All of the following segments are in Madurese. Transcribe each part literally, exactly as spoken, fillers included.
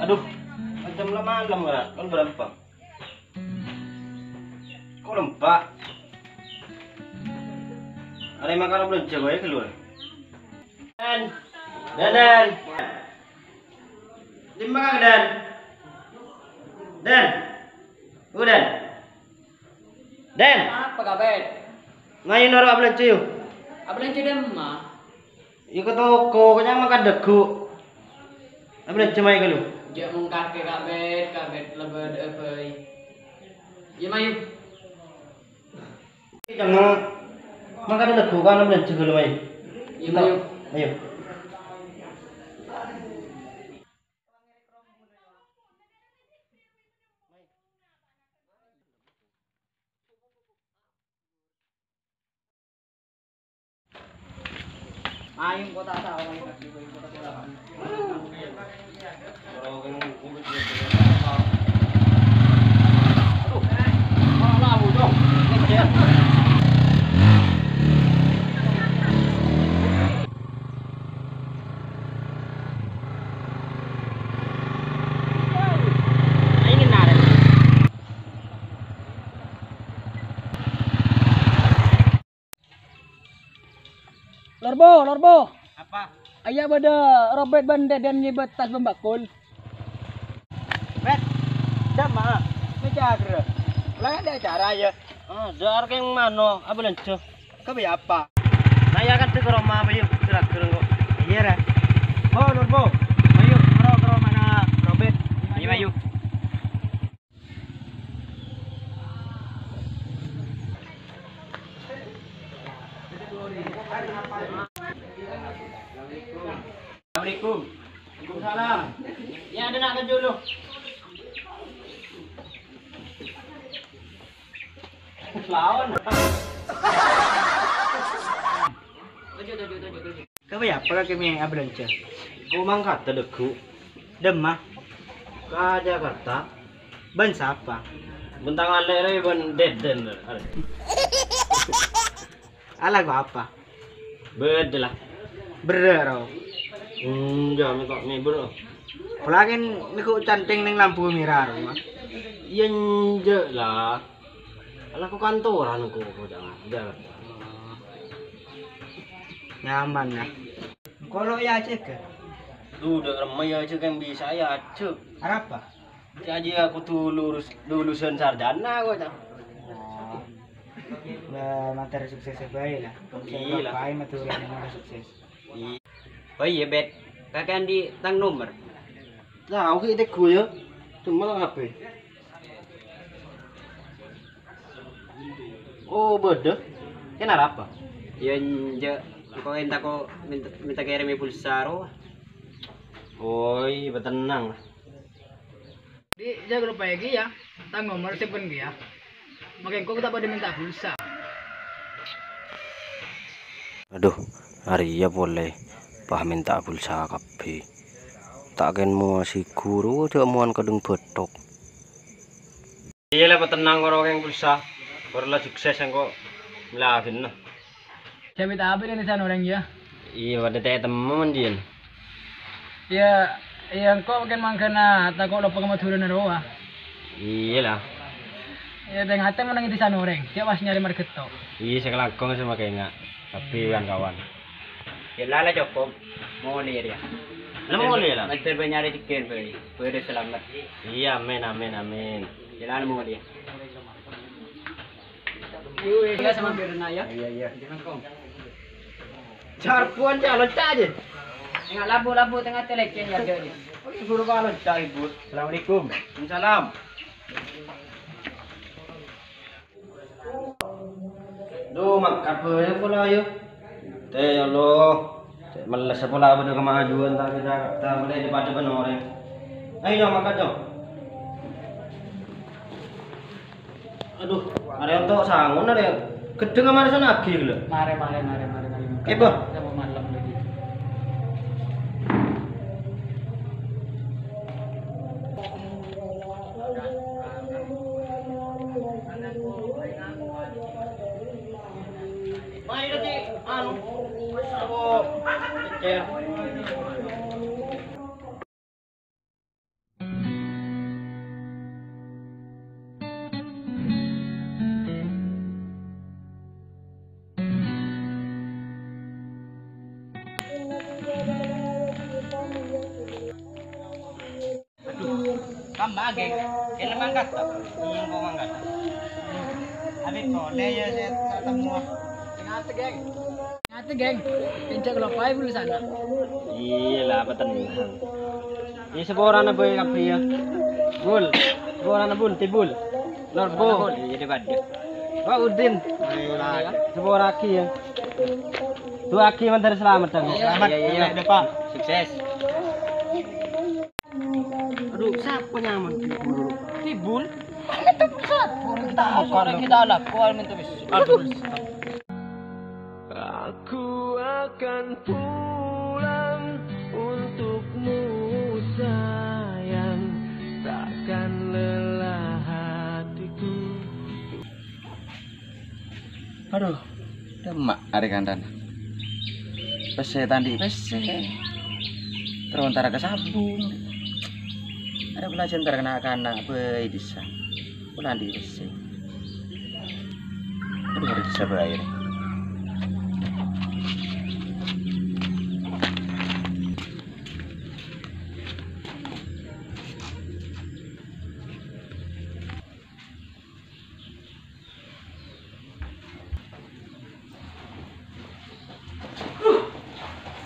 Duh, jhâ' la malem, Ra. Kol bârâmpa? Kol empa'. Arè mangkana bâlânjhâ bhâi ghâllu. Dan. Dan, Dan. Dimma kakè, Dan? Dan. Oh, Dan. Dan. Apa, Kabid? Mayu noro' abâlânjhâ, yu. Abâlânjhâ dimma? Yu, ka toko, kènè' mangkat dhâggu'. Abâlânjhâ mayu ghâllu. Jhâ' mongkadhâ, Kabid, Kabid la bâdâ'â bhâi. Yu, mayu. Cengngel. Mangkat dhâggu', kan abâlânjhâ ghâllu, mayu. Yu, mayu. Mayu. Ayo, kota tahu. Lorbo, Lorbo. Apa? Aya bâdâ Robet bân Deden nyèbât tas bân bakul. Bet, dâmma, mè' jâgâ. Lah, ada acara, ya? Ah, dâ' arkeng mano, abâlânjhâ. Ka bâi apa? Nah, ya, kan, ka roma, ayo, jâgâ kok. Iyâ, Ra. Bo, Lorbo. Ayo, maro ka romana Robet. Ayo, ayo. Assalamualaikum. Waalaikumsalam. Ya, ada nak kerja dulu. Lawan. Ka bâi apa kakè mè' abâlânjhâ? Ko' mangkadhâ dhâggu'. Dâmma? Ka Jakarta. Bân sapa? Bân tang alè' rè bân Deden. Ala ko' apa? Bâdâ la. Berrâ' ro. Enjâ', mè' ko' mè' berrâ'. Pola kan nèko cantèng neng lampu mèra ro. Iyâ enjâ' la. Ala ko' kantoran ko', ko' jangan. Jangan. Nyaman, ya. Engko' lo' èajhâk, ya? Duh, dâ' remma èajhâk kan bisa èajhâk. Arapa? Jhâ' jiyâ kodhu lurus, lulusan sarjana ko', ta'. Oh. Bâ, mator sukses bhâi, la. Iyâ, la. Bhâi mator sukses. Iyâ. Oh iyâ, Bet. Kakè andi' tang nomer? Tao, ghi' teggu, ya. Coma la H P. Oh, bâdâ. Kèng arapa? Iyâ, enjâ'. Engko' ènta' ko' mènta, mènta kèrèmè pulsa rowa. Oh, iyâ, patennang. Di, jhâ' lupaè ghi, ya. Tang nomer simpen ghi, ya. Makè engko' ta' bâdâ mènta pulsa. Adhu, arèya polè pas mènta pulsa kabbhi. Ta' kèng mowa sè ghuru, jhâ' mowan kadhâng bâthok. Iyâ la, patennang koro kèng pulsa. Koro la sukses engko' mèla aghâna. Jhâ' mènta apa rèya san orèng, ya? Iyâ, padâ ta' ètemmo mon jiyân. Iyâ, iyâ, engko' kèng mangghâna tako' loppa ka Madhurâna rowa. Iyâ la. Iyâ, tè-ngatè mon neng è dhisana orèng, jhâ' pas nyarè marghâto. Iyâ, sakalangkong sè makè nga', kabbhi wan-kawan. Iyâ la, la cokop. Molè rèya. La molè la. Maddhâr bâ' nyarè jheghân bhâi. Bâdâ salamet. Iyâ, amin, amin, amin. Iyâ la, molè. Iya, sama Firna, ya. Iya, iya. Jarbuan calon cak aja. Enggak labu-labu tengah telek ya, ya, ya. Buru calon cak, Ibu. Assalamualaikum. Waalaikumsalam. Duh, mangkat bhâi pola, ayo. Tè, ya Allah. Cè' melles pola bâdâ kemajuan, ta' kita, ta' boleh dipadâ bân orèng. Ayo, Jong, mangkat, Jong. Adhu, arè onto' sangon arè. Ghedheng marè sanaghi ghellâ'. Marè, marè, marè, marè, marè. Èbâ. Sapa malem lagi. Mari lagi, anu, apa, cecer. Kamma, Geng? Kèng mangkat, to? Iyâ, engko' mangkat. Abit polè, yâ, sè, sè temu. Sèngate, Geng. Sèngate, Geng. Kèng jhâ' kaloppaè bulâ sana. Iyâ la, apa tenang. Iyâ, saporana bhâi kabbhi, yâ. Bul. Saporana, Bul. Tibul. Norbo. Iyâ, dhi-bâdhi. Wah, Udin. Saporaghi, yâ. Du'aaghi mandhâr salamet, Dang. Selamat. Iyâ, iyâ, iyâ. Sukses. Adhu, sapa nyamana? Tibul. Tibul sapa? Kita harus orang kita lakukan, minta bis. Adhu. Aku akan pulang untukmu, sayang, takkan lelah hatiku. Adhu, dhemma' arè kantana. Pèssè ta' andi' pèssè. Terro entara ka sabung. Arè bâlâjâ entara ka na'-kana' bhâi dhisa. Pola andi' pèssè. Adhu, arè dhisa bhâi arè.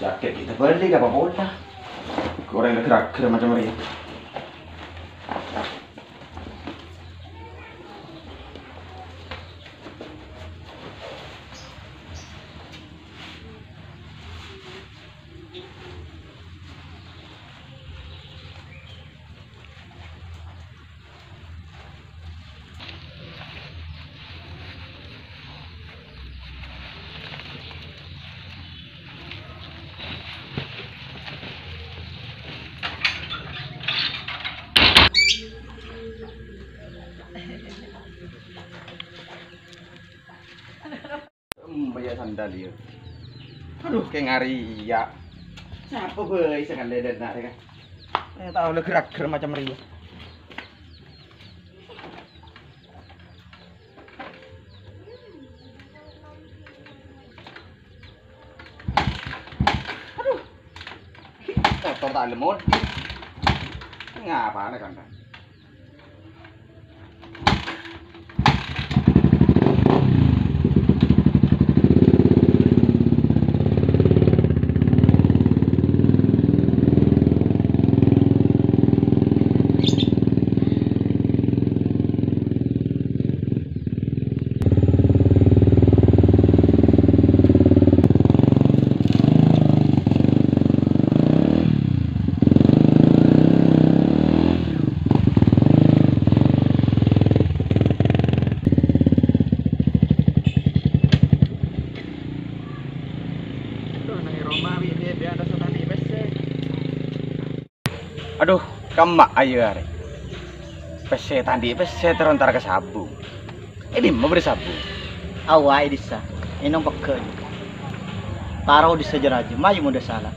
Jakèt kita bâli ka pola. Orèng ghâr-ghâr macem rèya. Em, ya sandal ya. Adhu, kèng arèya. Sapa bhâi sè ngalèdhâna rèya? Eh, tao la ghâr-ghâr macem rèya. Adhu. Motor ta' lemot. Ngapana kan? Adhu, neng roma bi' bi' ada sè ta' andi' pèssè. Adhu, kamma ayo arè. Pèssè ta' andi' pèssè terro entara ka sabung. È dimma bâdâ sabung? Awa è dhisa, ènom pegghâ'. Taro dhisa jâ-rajâ, mayu mon dâ' sala.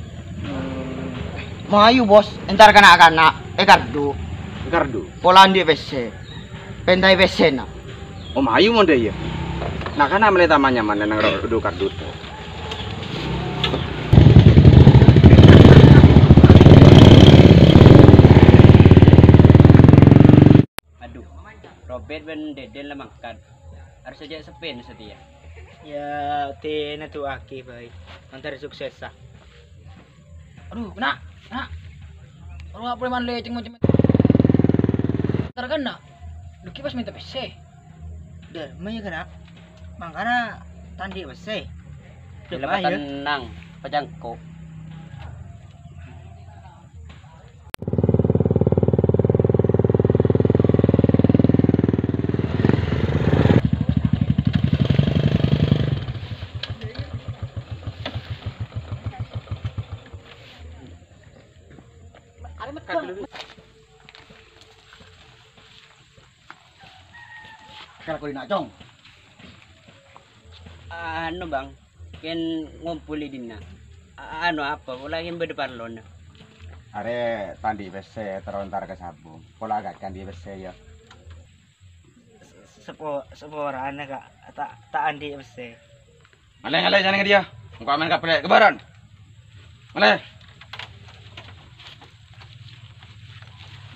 Mayu, Bos, entara ka na'-kana', è kardhu. È kardhu? Pola andi' pèssè. Pèntaè pèssèna. Oh, mayu mon dâ' iyâ. Na'-kana' mellè ta' man-nyaman neng ro-, dhu kardhu. Adhu, Robert bân Deden la mangkat. Harus ajâ' seppèna satèya. Ya, dina du'aaghi bhâi. Mandhâr suksessa. Adhu, kèna', kèna'. Adhu, apa man leceng macem. Terkena. Lagi pas minta pèssè. Dâ', ma' ya kèna'. Mangkana ta' andi' pèssè. Dâ', ma' ya. Tenang, pacangko. Kala kuli na', Cong. Anu, Bang, kèng ngompol è dinna'. A-, anu, apa? Pola kèng bâdâ parlona. Arè ta' andi' pèssè terro entara ka sabung. Pola kakè andi' pèssè, ya. Sepo-, seporana, Ka'. Ta', ta' andi' pèssè. Ngalè, ngalè, jhâ' neng dâ' iyâ. Engko' amèn kaplè' ka bârân. Ngalè.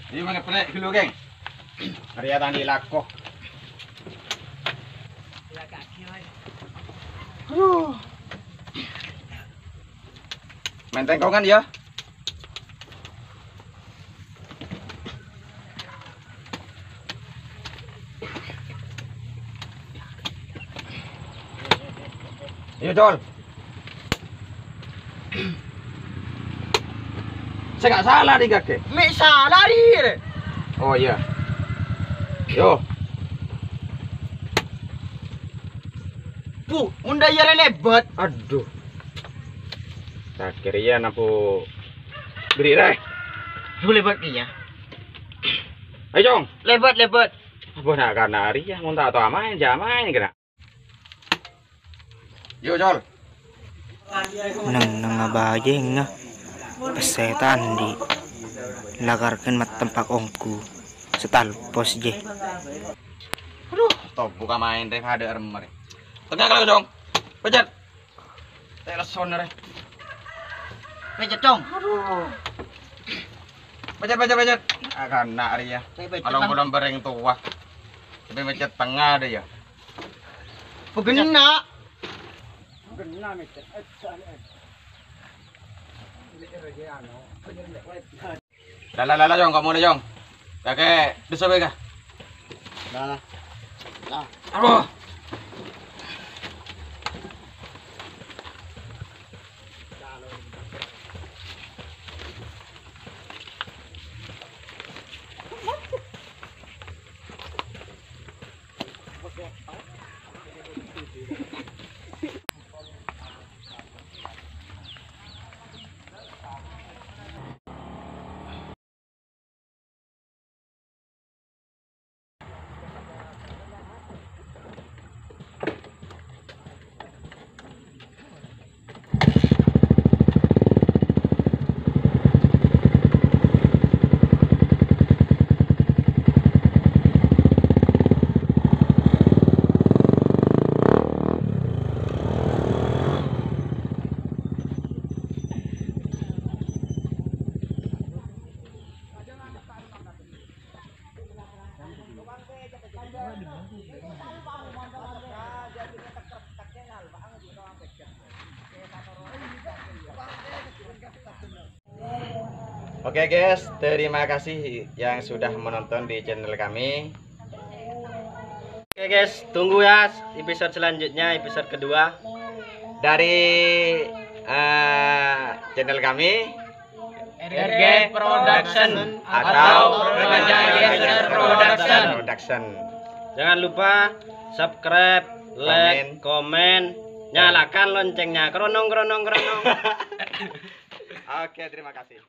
Iyâ, mangga pèlè' ghâllu, Kèng. Arèya tang lako. Aduh. Maèn tèngkongan, yâ. Ayo, Col. Sè nggak salah nih, kakek. Mè' salah, Rir. Oh, iya. Yo. Pu, mon dâ' iyâ rè lèbât. Aduh. Kakek iyâ napo beri rè. Pu lèbât kèya. Ayo, Cong. Lèbât, lèbât. Apa nak kana arèya, mon ta' tao amaèn, jhâ' amaèn kèna. Yo, Col. Neng-neng abâjângnga pèssè ta' andi'. Lakarken mattempak ongghu. Setalpos, jè. Aduh, tobu ka maèn rè, padâ remma rè. Tengah kalau, Cong. Pecet. Teleson rè. Pecet, Cong. Aduh. Pecet, pecet, pecet. Ah, kana arèya. Pecet, Bang. Along-along bareng towa. Tapi pecet tengah deh ya. Pegena. Pegena, Mister. Eh, eh, eh. La, la, la, la, Jong, kamu nih, Jong. Kakek, bisa, Bega? La, la. La. Aduh. Oke guys, terima kasih yang sudah menonton di channel kami. Oke guys, tunggu ya episode selanjutnya, episode kedua dari, eh, channel kami. R G Production atau Remaja Geser Production. Production. Jangan lupa subscribe, like, komen, nyalakan loncengnya. Kronong, kronong, kronong. Oke, terima kasih.